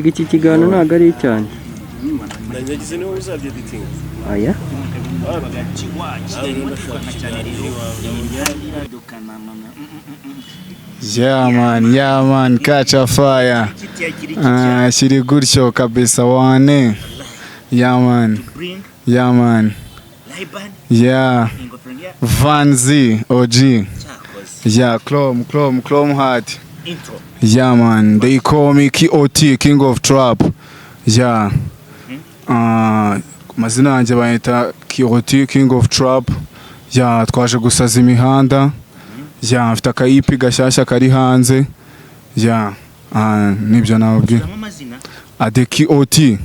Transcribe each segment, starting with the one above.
Iki kiganiro ntabwo ari icyanjye. Nagize niwe uzabyeditinga. Aya. Nawe ndashaka ikiganiro iwawe. Yeah man, yeah man, catch a fire. Ah, kiri gutyo kabisa wane. Yeah man, yeah man, yeah. Van Z, OG. Yeah, Chrome, Chrome, Chrome Heart. Yeah man, they call me KOT, King of Trap. Yeah. Ah, amazina yanjye bayita KOT, King of Trap. Yeah, twaje gusaza imihanda. Yeah, mfite aka EP gashyashya kari hanze. Yeah, ah, nibyo nababwira. Amazina? Ah, The KOT.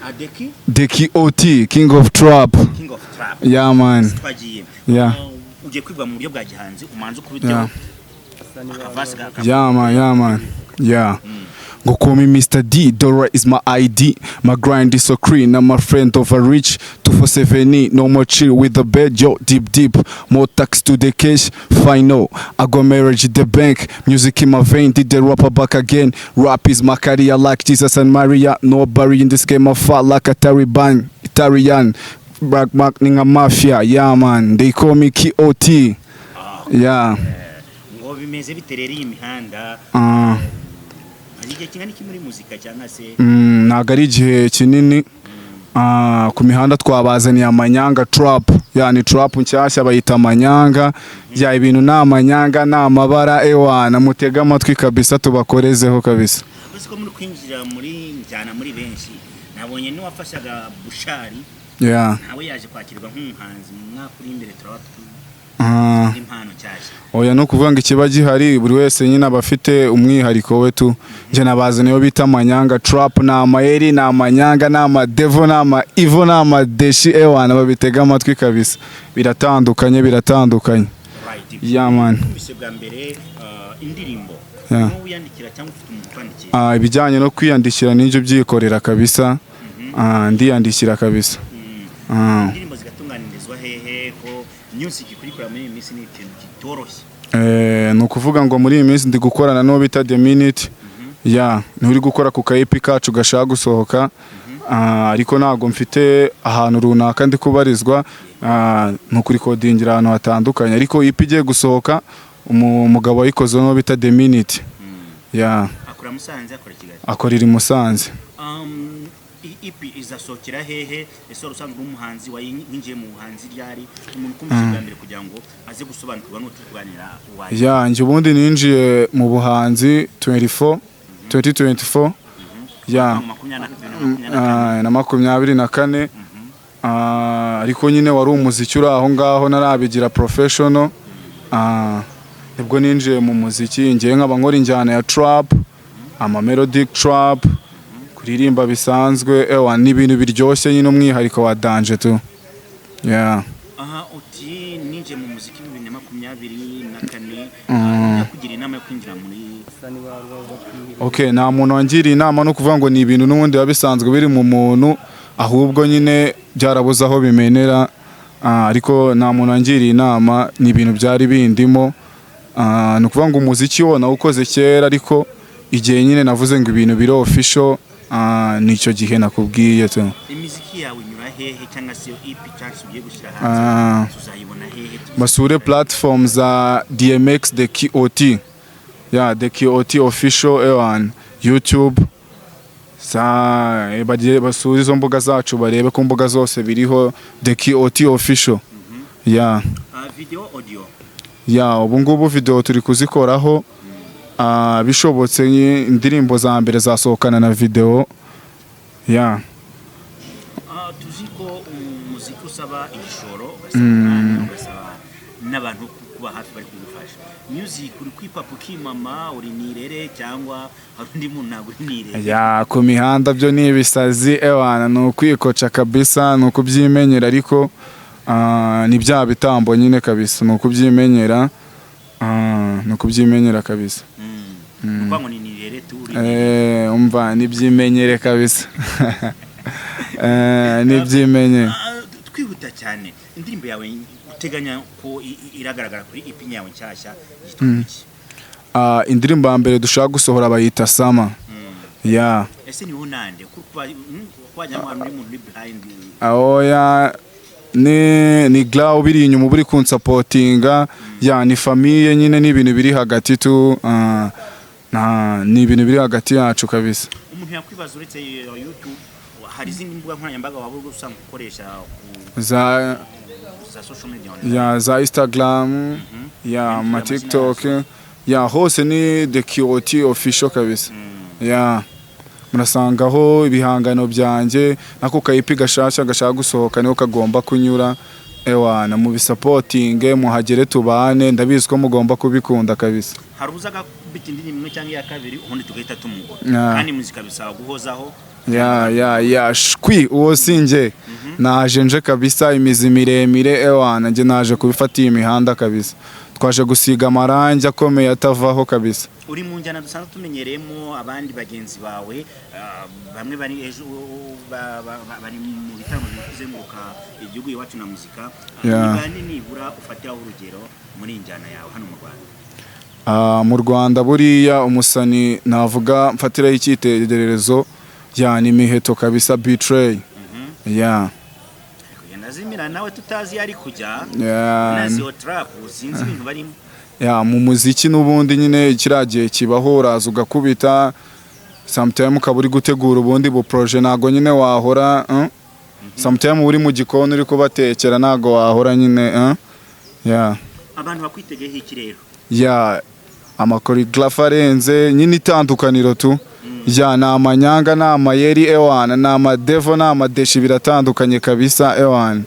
Adeki? The KOT, King of Trap. King of Trap. Yeah man. Twagiye. Yeah. Ugiye kwiga mu buryo bwa gihanzi, umanza ukubiteho akavasi Yeah man, yeah man. Yeah. Go call me Mr. D, Dora is my ID. My grind is so clean, I'm a friend of a rich. 247, no more chill with the bed, yo, deep deep. More tax to the cash, final. I got marriage in the bank, music in my vein, did the rapper back again. Rap is my career like Jesus and Maria. No barry in this game, I fight like a Taliban, Italian. Black Mark Ninga Mafia, yeah man. They call me KOT. Yeah. Ngo bimeze bite rero iyi mihanda? Hari igihe kingana iki muri muzika cyangwa se? Ntabwo ari igihe kinini. Ah, ku mihanda twabazaniye amanyanga trap, yani trap nshyashya bayita amanyanga ya ibintu ni amanyanga, ni amabara, ewana mutega amatwi kabisa, tubakorezeho kabisa. Uzi ko muri kwinjira muri njyana muri benshi, nabonye n'uwafashaga Bushari nawe yaje kwakirwa nk'umuhanzi. Mu mwaka uri imbere turaba impano nshyashya. Oya, no kuvuga ngo ikiba gihari, buri wese nyine aba afite umwihariko we tu. Njye nabazaniye iyo bita amanyanga trap, ni amayeri, ni amanyanga, ni amadevo, ni ama ivo, ni amadeshi, ewana babitega amatwi kabisa, biratandukanye, biratandukanye. Yeah man. Numvise bwa mbere indirimbo wowe wiyandikira cyangwa ufite umuntu ukwandikira? Ah, ibijyanye no kwiyandikira n'ibyo byikorera kabisa. Ah, ndiyandikira kabisa. Ah. Indirimbo zigatunganirizwa hehe, ko music kurikora muri iyi minsi ni ikintu kitoroshye? Ni ukuvuga ngo muri iyi minsi ndi gukorana n'uwo bita The Minute, ya niwe uri gukora ku ka EP kacu gashaka gusohoka. Ah, ariko ntabwo mfite ahantu runaka ndi kubarizwa. Ah, ni ukurikodingira ahantu hatandukanye, ariko EP igiye gusohoka, umugabo wayikoze n'uwo bita The Minute, ya. Akora Musanze, akora Kigali? Akorera i Musanze. Iyi EP izasohokera hehe? Ese wari usanzwe uri umuhanzi, winjiye mu buhanzi ryari? Umuntu ukumvise bwa mbere kugira ngo aze gusobanukirwa n'uwo turi kuganira uwaye. Ya, njye ubundi ninjiye mu buhanzi 24 2024, ya. Mu 2024? Ah, na 24. Ah, ariko nyine wari umuziki uri aho ngaho, narabigira professional. Ah, nibwo ninjiye mu muziki, ngiye nkaba nkora injyana ya trap, ama melodic trap, kuririmba bisanzwe, ewa ni ibintu biryoshye nyine, umwihariko wa danger tu, yeah. Aha uti ninjiye mu muziki 2024, yakugira inama yo kwinjira muri? Okay, nta muntu wangiriye inama, no kuvuga ngo ni ibintu n'ubundi biba bisanzwe biri mu muntu, ahubwo nyine byarabuze aho bimenera. Ah, ariko nta muntu wangiriye inama, ni ibintu byari bindimo. Ah, ni ukuvuga ngo umuziki wo nawukoze kera, ariko igihe nyine navuze ngo ibintu biri official, ah, nicyo gihe nakubwiye tu. Imiziki yawe inyura hehe, cyangwa se iyo EP cyangwa se ugiye gushyira hanze tuzayibona hehe? Basure platform za DMX The KOT, ya The KOT Official, ewan YouTube za bagiye basure izo mbuga zacu, barebe ku mbuga zose biriho The KOT Official, ya. Video, audio? Ya, ubu ngubu video turi kuzikoraho. Ah, bishobotse indirimbo za mbere zasohokana na video, ya. Tuzi ko umuziki usaba igishoro, ugasaba umwanya, ugasaba n'abantu kuba hafi bari kugufasha. Music uri kwipapa ukimama, uri nirere cyangwa hari undi muntu? Ntabwo uri nirere? Ya, ku mihanda byo ni ibisazi, ewana ni ukwikoca kabisa, ni ukubyimenyera, ariko ni bya bitambo nyine kabisa, ni ukubyimenyera. Ah, ni ukubyimenyera kabisa. Ni ukuvuga ngo ni nirere tu, uri Umva, nibyimenyere kabisa. Nibyimenyere. Twihuta cyane, indirimbo yawe uteganya ko iragaragara kuri EP yawe nshyashya yitwa iki? Ah, indirimbo ya mbere dushaka gusohora bayita Sama. Yeah. Ese niho nande kuko wajya mu uri muntu uri behind? Oya, ni Gla ubiri inyuma, uba uri kunsupportinga. Yeah, ni famille nyine, ni ibintu biri hagati tu, ni ibintu biri hagati yacu kabisa. Umuntu yakwibaza, uretse iyo YouTube, hari izindi mbuga nkoranyambaga waba uri usanga ukoresha ku Za za social media online? Ya, za Instagram ya ma TikTok ya hose ni The QOT Official kabisa. Ya, murasangaho ibihangano byanjye, nako ka EP gashasha gashaka gusohoka niho kagomba kunyura. Ewana, mubisupportinge, muhagere tubane, ndabizi ko mugomba kubikunda kabisa. Hari uza agakubita indirimbo imwe cyangwa iya kabiri, ubundi tugahita tumugura. Kandi muzika bisaba guhozaho. Ya, shwi, uwo sinjye. Naje nje kabisa imizi miremire. Ewana, njye naje kubifata iyi mihanda kabisa, twaje gusiga amarangi akomeye atavaho kabisa. Uri mu njyana dusanzwe tumenyereyemo abandi bagenzi bawe, bamwe bari ejo bari mu bitaramo biri kuzenguruka igihugu iwacu na muzika. Ni bande nibura ufatiraho urugero muri iyi njyana yawe hano mu Rwanda? Ah, mu Rwanda buriya umusani navuga mfatiraho icyitegererezo, ya, ni Miheto kabisa, Betray, ya. Kugenda azimira nawe tutazi iyo ari kujya. Ya. Naziho trap, sinzi ibintu barimo. Ya, mu muziki n'ubundi nyine kiriya gihe kibaho, uraza ugakubita, sometime ukaba uri gutegura ubundi bu projet, ntago nyine wahora, Sometime uri mu gikoni uri kubatekera, ntago wahora nyine, Yeah. Abantu bakwitegeho iki rero? Ya, amachoreography arenze nyine, itandukaniro tu. Ya, ni amanyanga, ni amayeri, ewana, ni amadevo, ni amadeshi, biratandukanye kabisa. Ewana,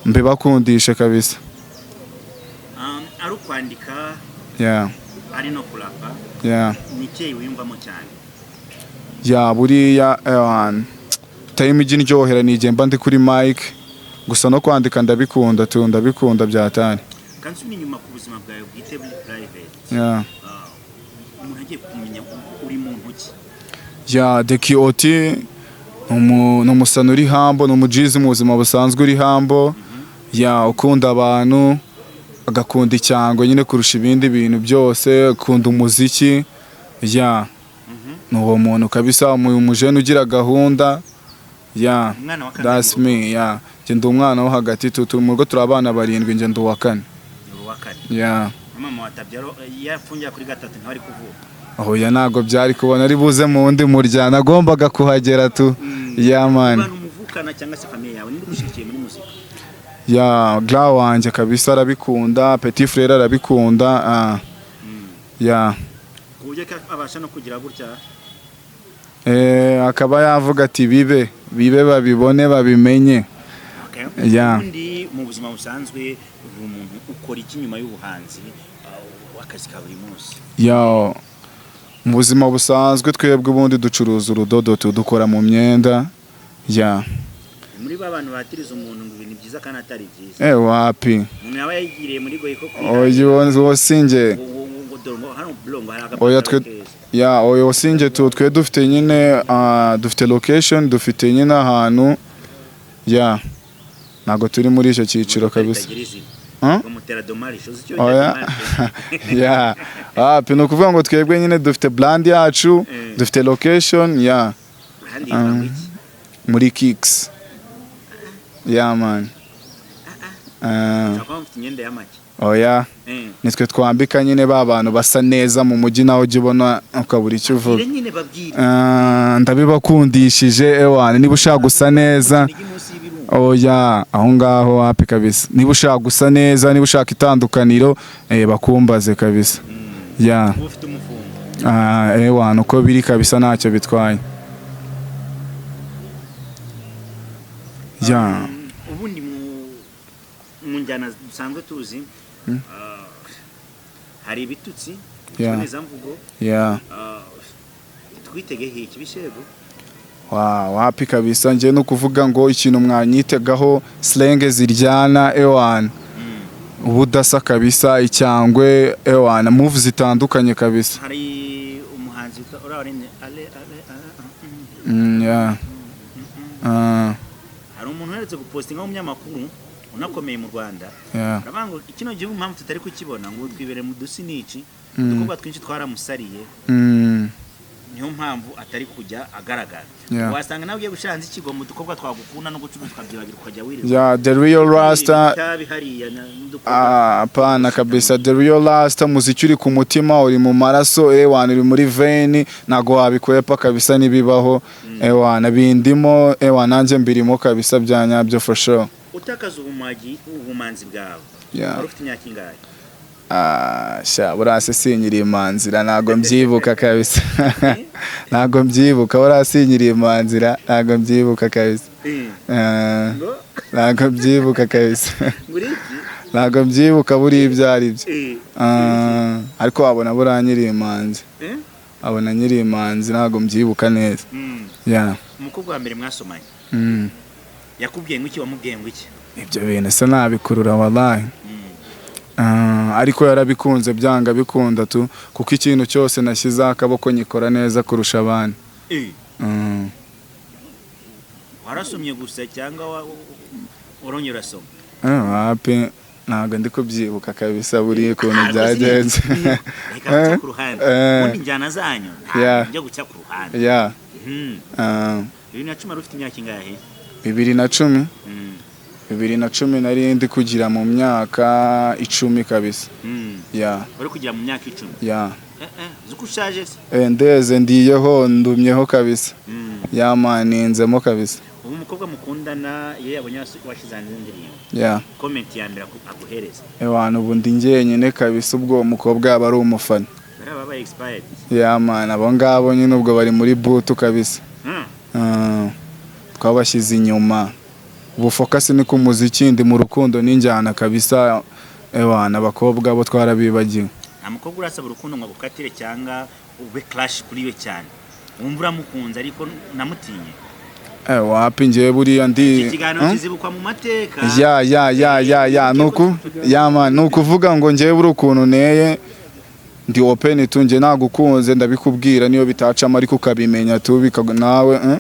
mbibakundishe kabisa. Ari ukwandika, ari no kurapa, ni ikihe wiyumvamo cyane? Ya, buriya ewana, time ijya indyohera ni igihe mba ndi kuri mic gusa, no kwandika ndabikunda tu, ndabikunda byatari. Kansubira inyuma ku buzima bwawe bwite buri private. Umuntu agiye kumenya uri muntu ki? Ya, The QOT ni umusani uri humble, ni umujizi mu buzima busanzwe uri humble, ya, ukunda abantu, agakunda icyango nyine kurusha ibindi bintu byose, akunda umuziki. Ya, ni uwo muntu kabisa, umujene ugira gahunda, ya. Umwana wa kane? That's me. Ya, njye ndi umwana wo hagati tu, turi mu rugo turi abana barindwi, njye ndi uwa kane. Ni uwa kane? Ya. Mama watabyaro yafungira kuri gatatu ntawari kuvuka? Oya, ntabwo byari kubona ari buze mu wundi muryango, nagombaga kuhagera tu, ya man. Abantu muvukana cyangwa se famille yawe, ninde ugushyigikiye muri muzika? Ya, gra wanjye kabisa arabikunda, petit frère arabikunda, ya. Ku buryo ko abasha no kugira gutya? Akaba yavuga ati bibe bibe, babibone, babimenye. Ya. Ubundi mu buzima busanzwe uri umuntu ukora iki nyuma y'ubuhanzi, w'akazi ka buri munsi? Ya, mu buzima busanzwe twebwe ubundi ducuruza urudodo tu, dukora mu myenda, ya. Muri ba bantu batiriza umuntu ngo ibintu byiza kandi atari byiza? Wapi. Umuntu yaba yayigiriye muri goyiko? Oya, uwo sinjye. Ngo dore ngo hano bro, ngo hari Oya, twe agapapuro keza. Ya, oya, sinjye tu. Twe dufite nyine, dufite location, dufite nyine ahantu, ya, ntabwo turi muri icyo cyiciro kabisa. Itagira izina. Huh? Ngo mutera domari uzi icyo bita? Oya. Domari. Ya, wapi, ni ukuvuga ngo twebwe nyine dufite brand yacu, dufite location, ya. Brand yitwa ngo iki? Muri Kicks, ya man. Ushobora kuba mufite imyenda ya make? Oya. Nitwe twambika nyine ba bantu basa neza mu mujyi, nawe ujya ubona ukabura icyo uvuga. Babwire nyine, babwire. Ah, ndabibakundishije. Ewana, niba ushaka gusa neza, Kinigi munsi y'ibirunga. Oya, aho ngaho wapi kabisa. Niba ushaka gusa neza, niba ushaka itandukaniro, bakumbaze kabisa, ya. Uba ufite umufungo. Ah, ewana, uko biri kabisa, ntacyo bitwaye, ya. Ubundi mu njyana dusanzwe tuzi, hari ibitutsi, ikibonezamvugo. Twitegeho iki bishego? Wapi kabisa, njye ni ukuvuga ngo ikintu mwanyitegaho, slang ziryana, ewana, ubudasa kabisa, icyangwe, ewana, move zitandukanye kabisa. Hari umuhanzi witwa uriya waririmbye ale ale ale. Yeah. Ah, Hari umuntu uherutse gupostinga w'umunyamakuru unakomeye mu Rwanda, aravuga ngo kino gihugu impamvu tutari kukibona ngo twibere mu dusinici, udukobwa twinshi twaramusariye. Niyo mpamvu atari kujya agaragara. Wasanga nawe ugiye gushanza ikigo mu dukorwa twagukunda no gucuruza, ukabyibagirwa, ukajya wirirwa Yeah, the real rasta. Itabi hariya n'udukorwa. Ah, hapana kabisa. The real rasta, muziki uri ku mutima, uri mu maraso, ewana, uri muri vein, ntago wabikwepa kabisa, nibibaho, ewana, bindimo, ewana, nanjye mbirimo kabisa bya nyabyo, for sure. Utakaza ubumanzi bwawe, wari ufite imyaka ingahe? Ah, sha, buriya se sinyiri imanzira, ntago mbyibuka kabisa, ntago mbyibuka. Buriya sinyiri imanzira, ntago mbyibuka kabisa. Eh, ngo ntago mbyibuka kabisa. Ngo uri iki? Ntago mbyibuka buriya ibyo ari byo. Ah, ariko wabona buriya nyiri imanzi, abona nyiri imanzi, ntago mbyibuka neza. Yeah. Umukobwa wa mbere mwasomanye, yakubwiye ngo iki? Wamubwiye ngo iki? Ibyo bintu se nabikurura wallahi? Ah, ariko yarabikunze byanga bikunda tu, kuko ikintu cyose nashyizeho akaboko nyikora neza kurusha abandi. Warasomye gusa cyangwa warongera urasoma? Eh, wapi, ntabwo ndi kubyibuka kabisa buriya ukuntu Ntabwo byagenze. Reka guca ku ruhande. Ubundi injyana zanyu ntabwo njya guca ku ruhande. Ah, 2010 wari ufite imyaka ingahe? 2010? 2010 nari ndi kugira mu myaka 10 kabisa. Yeah. Wari kugira mu myaka 10? Yeah. Eh eh, uzi ko ushaje se? Eh, ndeze, ndiyeho, ndumyeho kabisa. Yeah man, ninzemo kabisa. Ubu umukobwa mukundana iyo yabonye washyize hanze indirimbo, comment ya mbere aguhereza? Ewana, ubu ndi njyenyine kabisa, ubwo uwo mukobwa yaba ari umufana. Bariya babaye expired. Yeah man, abo ngabo nyine ubwo bari muri butu kabisa. Ah, twabashyize inyuma. Ubu focus ni ku muziki, ndi mu rukundo n'injyana kabisa. Ewana, abakobwa bo twarabibagiwe. Nta mukobwa urasaba urukundo ngo agukatire cyangwa ube crush kuri we cyane, wumva uramukunze ariko namutinye? Eh, wapi, njyewe buriya ndi Iki kiganiro Hmm? kizibukwa mu mateka. Yeah, nuku yeah man, nukuvuga ngo njyewe buri ukuntu neye ndi open tu. Njye nagukunze ndabikubwira, niyo bitacamo ariko ukabimenya tu, nawe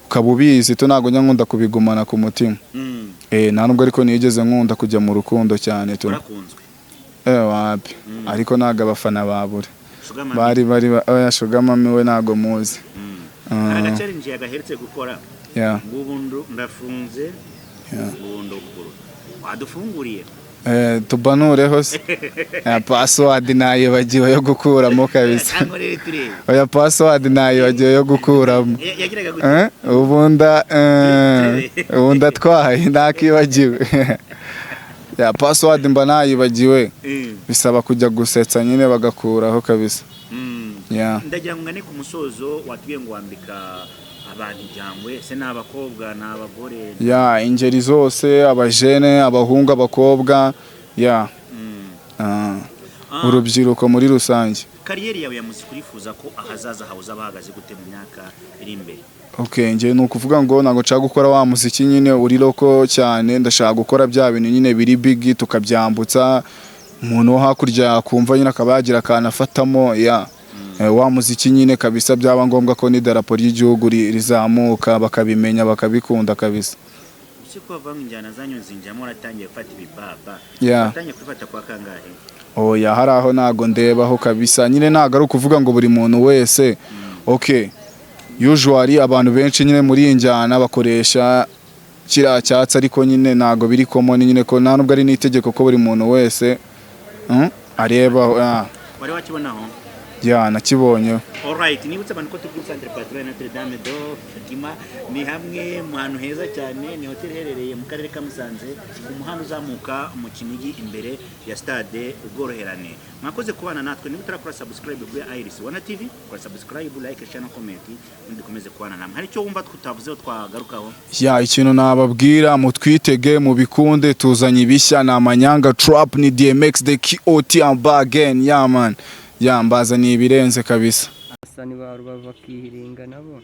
ukaba ubizi tu. Ntabwo njya nkunda kubigumana ku mutima. Eh, nta nubwo ariko nigeze nkunda kujya mu rukundo cyane tu. Urakunzwe? Eh, wapi, ariko ntabwo abafana babura. Sugar mummy? Bari oya, sugar mummy we ntabwo muzi. Hari Ah, agachallenge yagaherutse gukora ngo ubu ndafunze, ubu nduguru wadufunguriye. Eh, tubanureho se? Ya password nayibagiwe yo gukuramo kabisa. Cyangwa rero turebe. Oya, password nayibagiwe yo gukuramo. Yagiraga gute? Eh, ubu ndatwaye, nakibagiwe ya password, mba nayibagiwe. Bisaba kujya gusetsa nyine bagakuraho kabisa. Yeah. Ndagira ngo ngane ku musozo. Watubwiye ngo wambika abantu ibyangwe se, ni abakobwa, ni abagore? Yeah, ingeri zose, abajene, abahungu, abakobwa, yeah. Ah, Ah, urubyiruko muri rusange. Career yawe ya muzika, urifuza ko ahazaza hawe uzaba hahagaze gute mu myaka iri imbere? Okay, njye ni ukuvuga ngo ntabwo nshaka gukora wa muziki nyine uri local cyane. Ndashaka gukora bya bintu nyine biri big, tukabyambutsa, umuntu wo hakurya yakumva nyine akaba yagira akantu afatamo ya wa muziki nyine kabisa, byaba ngombwa ko n'idarapo ry'igihugu rizamuka, bakabimenya, bakabikunda kabisa. Usi ko bavuga ngo injyana zanyu zinjyamo waratangiye gufata ibibaba? Watangiye kubifata kwa kangahe? Oya, hari aho ntago ndebaho kabisa nyine. Ntago ari ukuvuga ngo buri muntu wese. Okay, usually abantu benshi nyine muri iyi njyana bakoresha kiriya cyatsi, ariko nyine ntago biri common nyine, ko nta nubwo ari n'itegeko ko buri muntu wese arebaho, ah. Wari wakibonaho? Yeah, nakibonye. Alright, nibutse abantu ko turi kuri Centre Pastoral Notre Dame de Fatima. Ni hamwe mu hantu heza cyane, ni hoteli iherereye mu karere ka Musanze, ku muhanda uzamuka mu Kinigi, imbere ya stade Ubworoherane. Mwakoze kubana natwe. Niba utarakora subscribe kuri Iris Wana TV, kora subscribe, like, share na comment, ubundi dukomeze kubana namwe. Hari icyo wumva tutavuzeho twagarukaho? Yeah, ikintu nababwira, mutwitege, mubikunde, tuzanye ibishya, ni amanyanga trap, ni DMX the KOT, I'm back again. Yeah man, yeah, mbazaniye ibirenze kabisa. Abasani ba Rubavu bakihiringa nabo.